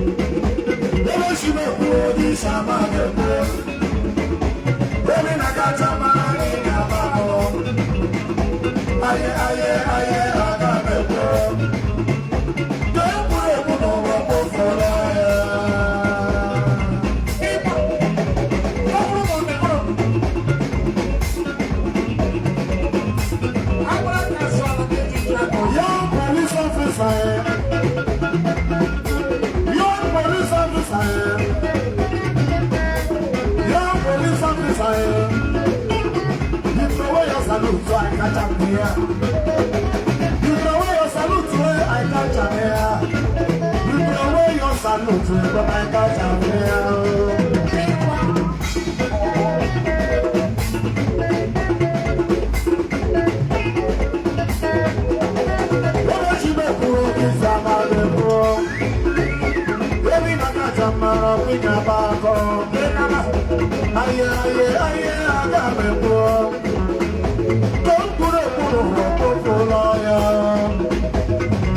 Ebe si na-ekwu oge isi ama ga-ekwu. Ebe na-akacha mara ị ga-agbakọ. Aye, aye, aye, aga m ekwu. Ka egwuregwu n'ụwa kpofuru ya. Ịgba. Ọ bụrụ na ọ mekọrọ. Agbara ka asụ ala na-eji ji akọ. Young police officer, young police officer, young police officer, you throw away your salute, so I catch up here. You throw away your salute, I catch up here. You throw away your salute, but I catch up here. Ịgba. Ebe Chibekwu obi sama bekwu. Ebi na kacha mara pinya bako. Aye, aye, aye, aga mekwu. Ka mkpụrụ ekpuru okpokolo ya.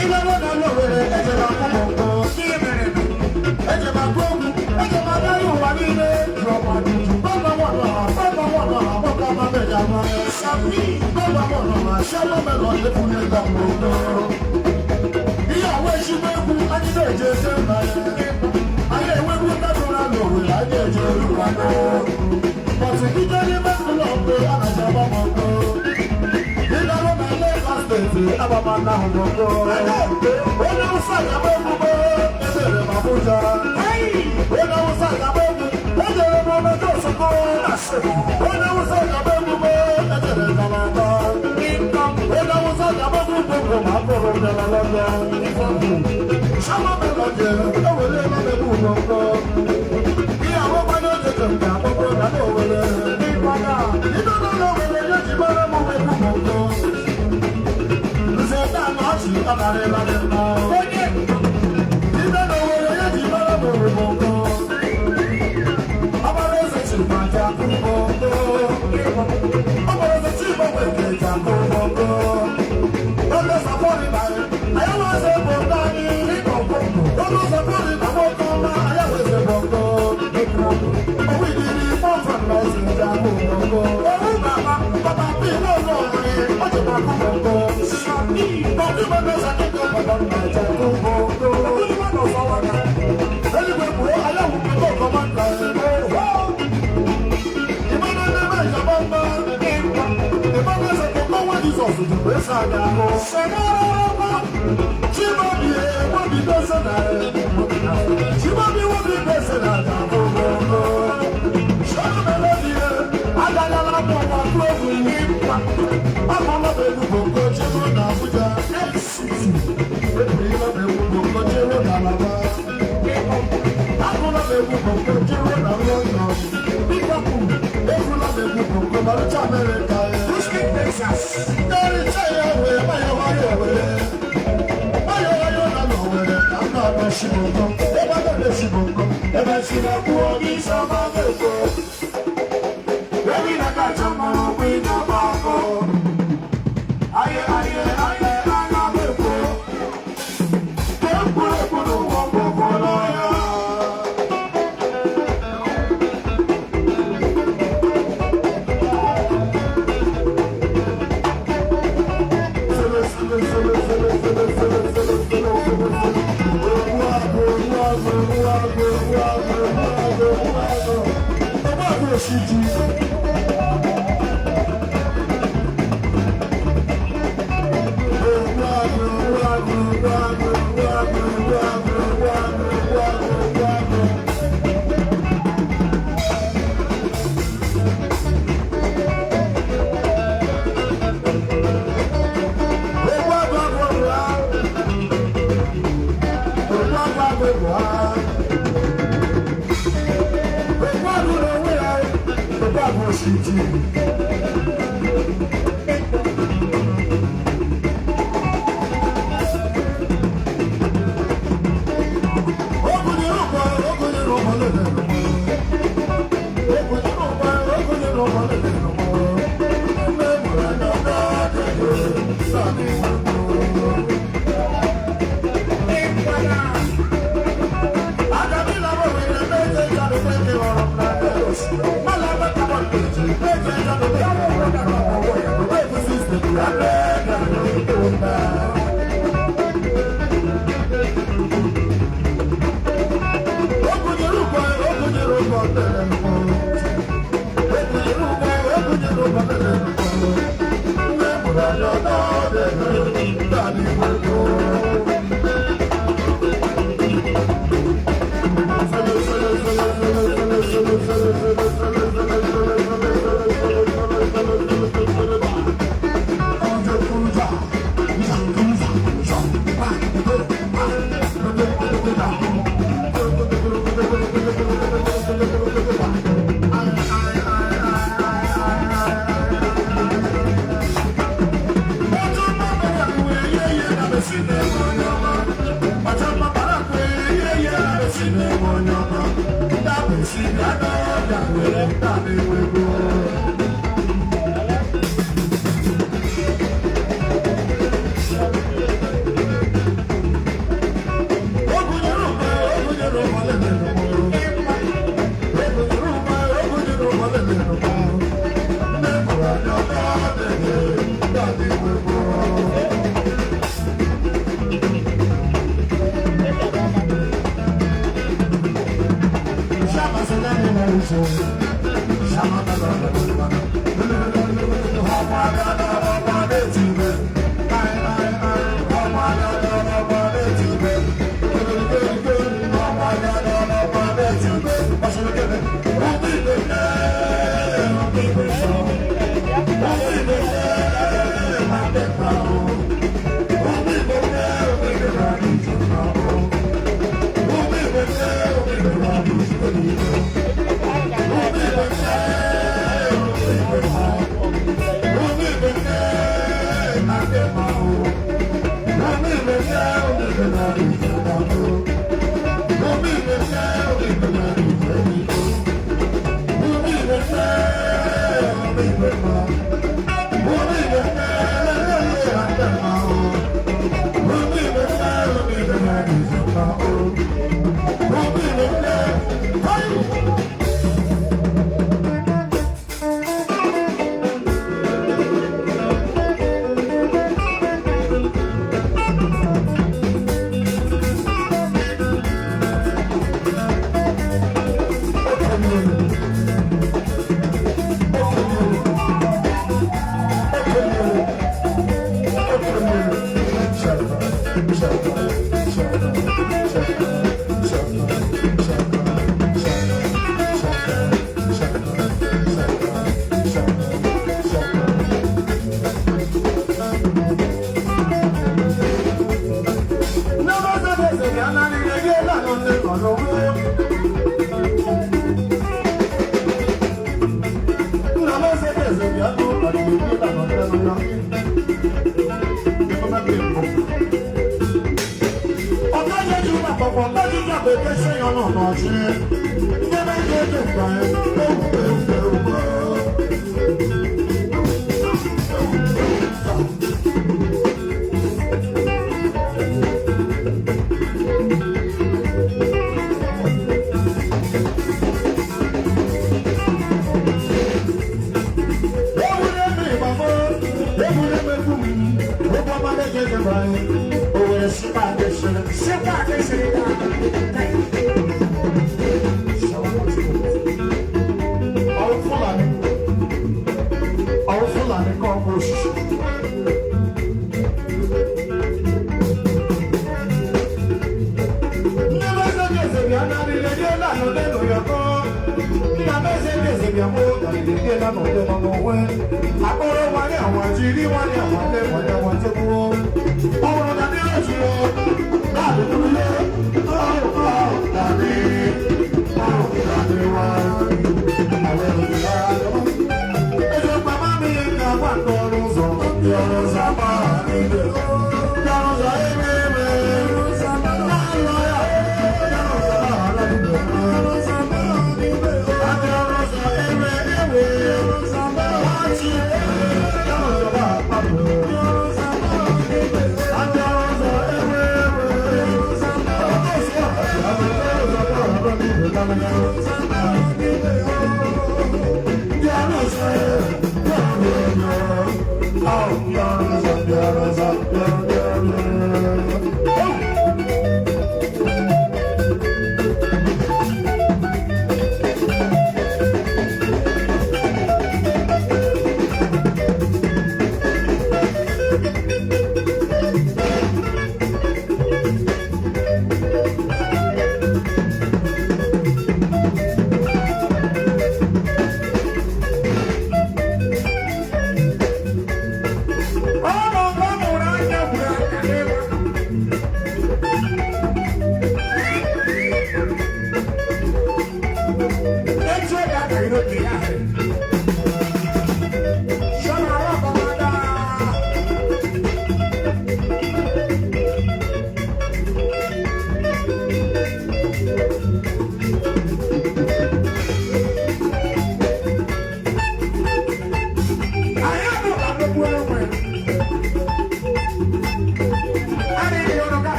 Ile nọ na Lowere ejere akwụkwọ nkọ. Ihe mere na. Eje m agụ egwu, eje m agaghị ụwa niile. Bọ́lá wọ̀ náà, bọ́lá wọ̀ náà, bọ́lá má bẹ̀ yà wá. Sabi. Bọ́lá wọ̀ náà, ṣẹ́lọ́ mẹ́lọ lẹ́kùn ní ìgbà gbogbo. Ìyàwó ìṣúná egwu, anyị na-eje eje mba ya. Anyị enwegwu ndadụra n'Owere, anyị eje Olúwa n'o. But ije n'ime ụlọ mgbe a na-aja agba m ọkụ. Ịgarụ na Lagos Steeti, agbamanda ahụ bụ ọkụ. Onye Awụsa ga-agba egwu gboo, ejere m Abuja. Onye Awụsa ga-agba egwu, ejere m Omeje Osoko. Onye Awụsa ga-agba egwu gboo, ejere m Kalaba. Onye Awụsa ga-agba egwu gbogbo ma akpụrụ m bịara London. Shama Melody, ewelela m egwu gbogbo. Ìyàwó gbanye ojije m ga-akpọkọ na n'Owere. Ibe nọ n'Owere ya ji mara m egwu gbogbo. Nze taa na ọchị ọ karịla gị mma. Onye. Ibe n'Owere ya ji mara m egwu gbogbo. Ọgbara eze chịkwa nje akụ gbogbo. Ọgbara eze chịkwa nweke ji akụ gbogbo. Oge safari na anyị weze gbogbo anyị. Oge safari na nwoke ọma anyị weze gbogbo. Owó ìdírí fọ́ọ̀fù náà sì ń jà kó gbogbo. Owó bàbá. Bàbá bí iná náà rí ọjọ́ máa kú gbogbo. Sabi. Bàbí mo bẹ ṣàkóso bàbá mi jẹ kó gbogbo. Olúwa nọ fọwọ́ kan. Eluigwe kwuo ayáwó pé kó kọ́ máa ń ta ẹ̀. Ìmọ̀nà ní bá ìjọba ń bá. Ìmọ̀nà ṣe kó kó wọ́n Jizọs jù pé sáà ahụ. Sọ̀rọ̀. Chimaobi nwobi dose na Chimaobi nwobi dose na aja kó gbogbo. Ṣọ́nà melodi agagala mọ̀ wá kú egwu. Akpọlọ m egwu bongo jero na Abuja. Ebirila m egwu bongo jero na Alaba. Akụla m egwu bongo jero na London. Egwula m egwu bongo marụcha Amerịka. Houston, Texas. Ndọrịcha ya wee nwayọ nwayọ were. Nwayọ nwayọ na n'Owere ka m na-abịa bongo. Ebe a na-esi bongo, ebe si na-ekwu oge isi ọma na-ekwo. Ebi na kacha mara okwu ị na-agba akọ. Aye, aye, aye, aga m ekwo. Ka egwuregwu n'ụwa gbogbo ya. Sele, sele, sele, sele, sele, sele, sele, sele, sele, sele. Egwu agụ, egwu agụ, egwu agụ, egwu agụ, egwu agụ, egwu agụ. Egwu agụ osiji. Egwu agụ, egwu agụ, egwu agụ, egwu agụ, egwu agụ, egwu agụ, egwu agụ, egwu agụ. Egwu agụ agụ agụ ha. Egwu agụ agụ egwu ha. Egwu agụ n'onwe ya, egwu agụ osiji. Ịgba.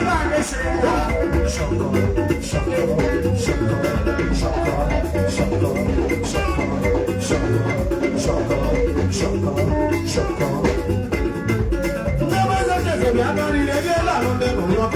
Shaka, shaka, shaka, shaka, shaka, shaka, shaka, shaka, shaka, shaka. Ndị ebe eze bịa karịrị ebe elu alụ ndị n'ụlọ.